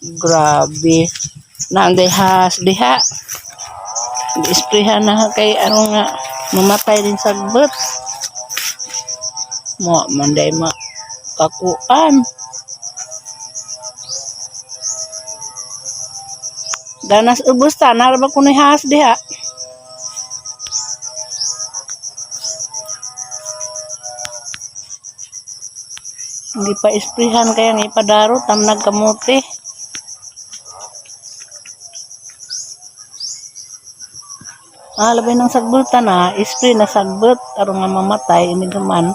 Grabe. Naanday has diha. Isprehan na kay ano nga mamatay din sagbot. Mo manday ma kakuan. Danas ubos ta nara ba kunoy has diha. Hindi pa isprehan kaya nga ipadaro tam nagkamote. Ah, labi ng sagbutan na, spray na sagbot aron nga mamatay ini man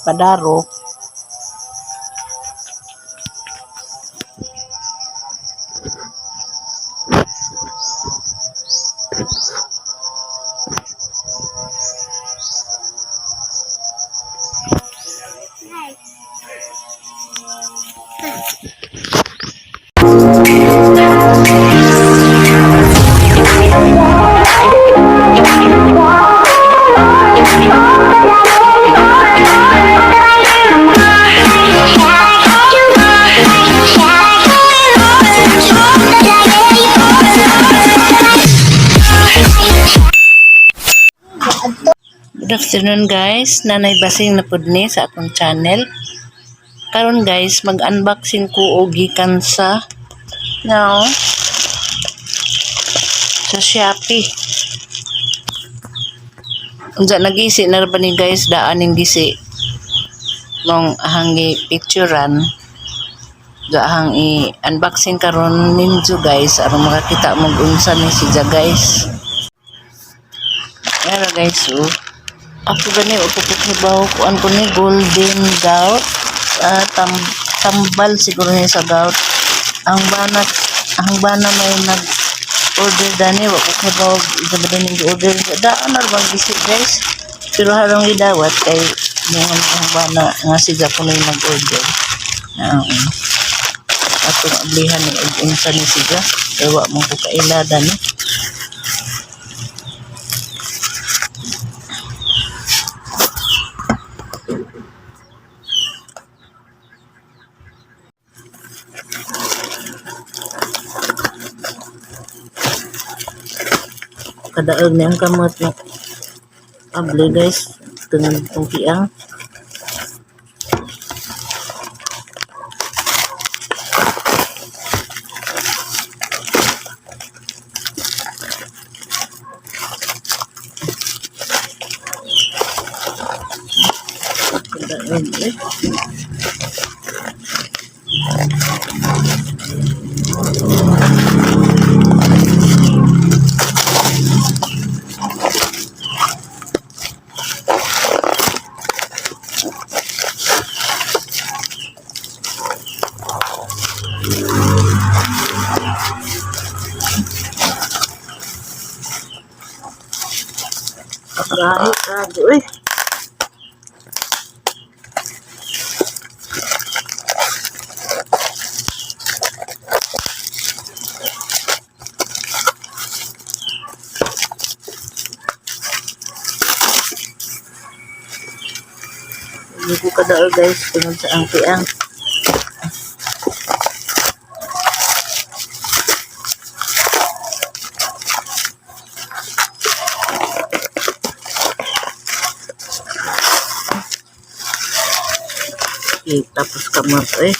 padaro. Good afternoon, guys. Nanay Basing na pud ni sa akong channel. Karon, guys, mag-unboxing ko og gikan sa now sa Shopee. Unsa nagisi na ra ba ni, guys, daan ning gisi mong ahang gi-picturean dahang i-unboxing karon ninyo, guys, aron makakita mo unsa ni siya, guys. Pero guys, oh, ako gani o kukukibaw kuan ko ni golden gout. Ah, tambal siguro niya sa gout. Ang bana may nag order dani, wa ko kibaw isa ba din order daan na bang gisi, guys. Pero harong gidawat kay mo ang bana nga siya kuno nag order. Na atong ablihan ni og unsa ni siya. Kay wa mo ko kaila dani. Kadaog ni ang kamot na abli, guys, tungod tong kiang. Kadaog eh. Gahi kaayo eh. Hindi ko kadaog, guys, tungod sa ang kiang. Okay, tapos kamot eh.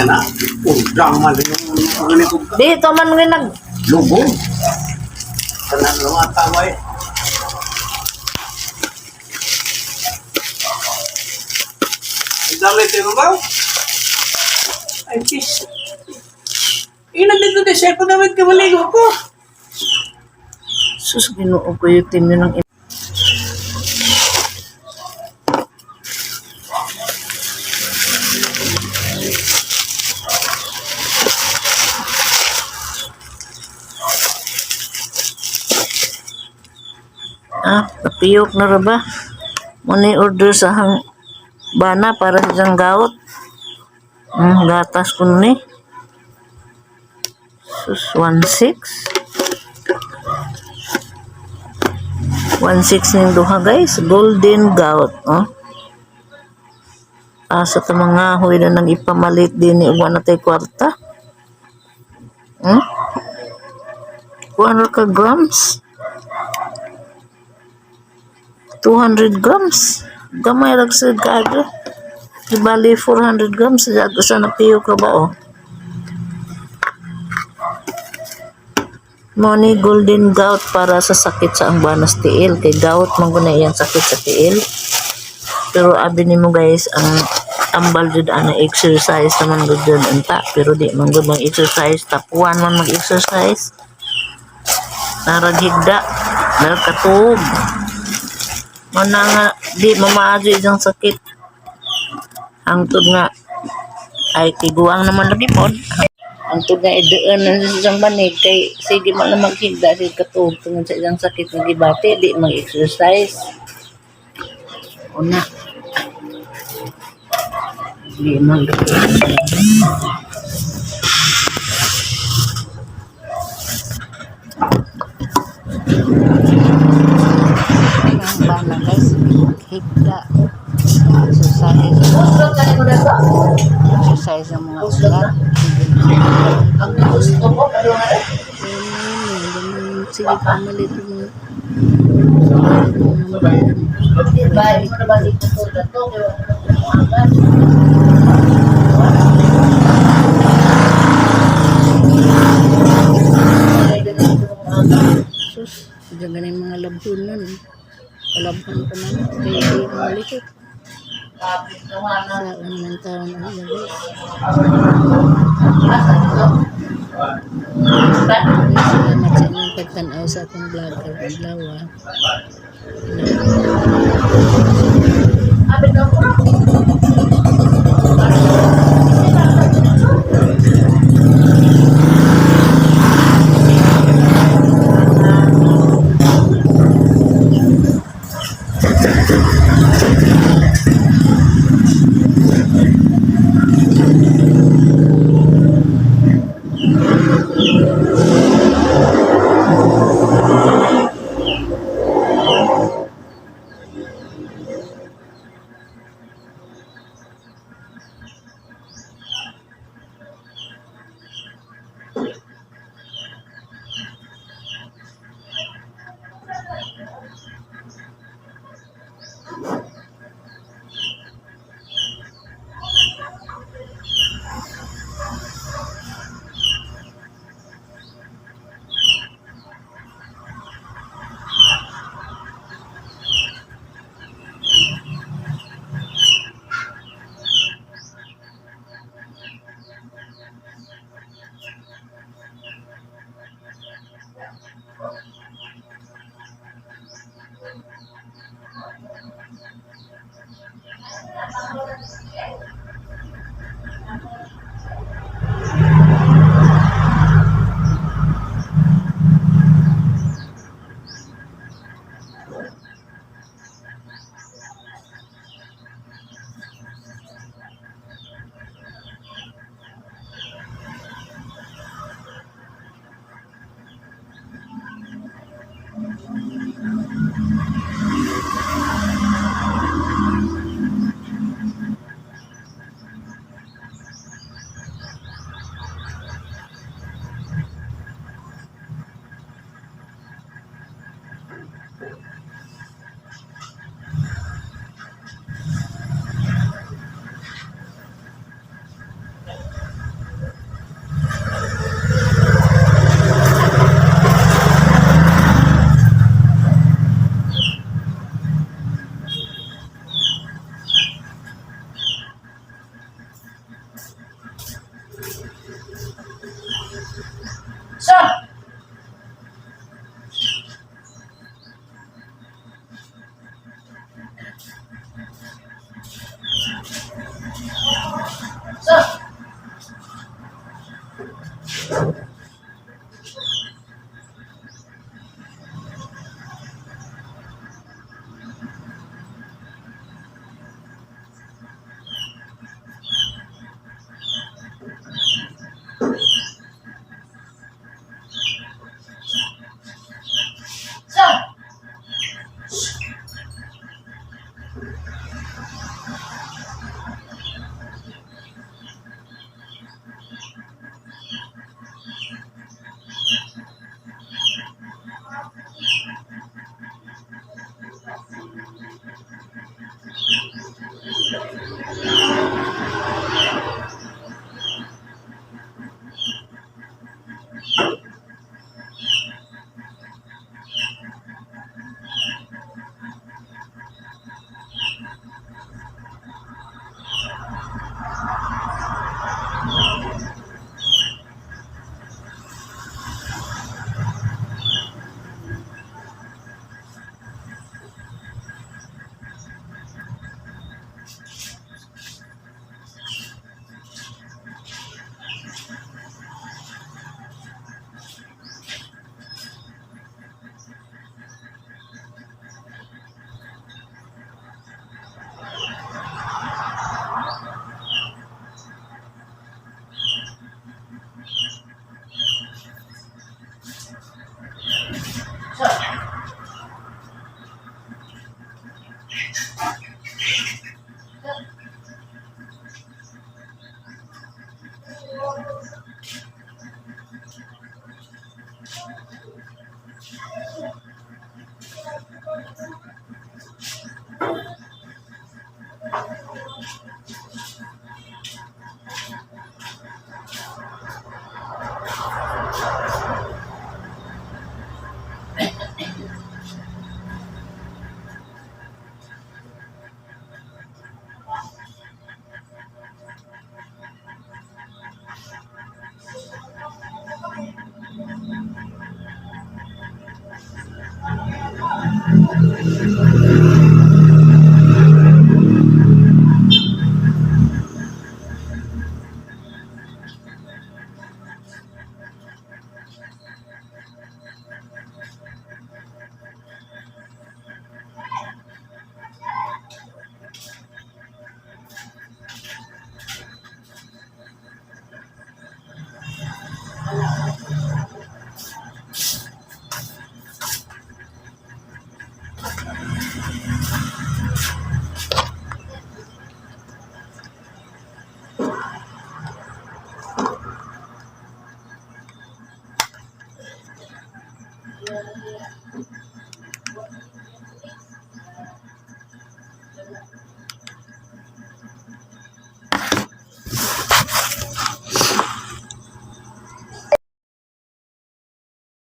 Na, udang man din yung ano ko. Dito man nga nag Lubong. Tanan lang ang tawa eh. Ang dami tayo ba? Ay, sis. Ina dito din siya pag gamit kamaligo ko. Sus, Ginoo ko yung team yun ang Ah, napiyok na ra ba? Muna order sa hang bana para sa siyang gout. Gatas ko ni. Sus, 1.6. 1.6 ning duha, guys. Golden gout, oh. Asa ta mga huy na nang ipamalit din ni uwan na tay kwarta. 200 ka grams. 200 grams. Gamay ra sa kaayo. Di bali 400 grams sa napiyok ra ba, oh. Mo ni golden gout para sa sakit sa ang banas tiil kay gout man gud na iyang sakit sa tiil. Pero abi nimo, guys, ang tambal jud ana exercise naman gud jud unta, pero di man gud mag exercise, tapuan man mag exercise. Narag higda, narag katuog. Mana nga di mamaayo iyang sakit. Hangtod nga ay tiguang naman lagi pod. Hangtod nga idaan na sa isang banig kay sige man na maghigda sige katuog tungod sa iyang sakit nga gibati di mag-exercise. Una. Di mag ang bana, guys, higda, exercise, exercise ang mga ulat. Ang gusto ko, pero nga Sige, pamalit mo. Di ba, hindi mo naman itutulan to, kaya wala mo agad. Sus, diyan ganing mga labhunan. Kalabhan pa naman. Kaya di malikot. Kapit na nga na. Sa unang taon ang guys. Asa ito? Guys, salamat sa inyong pagtanaw sa akong vlog karong adlaw. Abi na ko.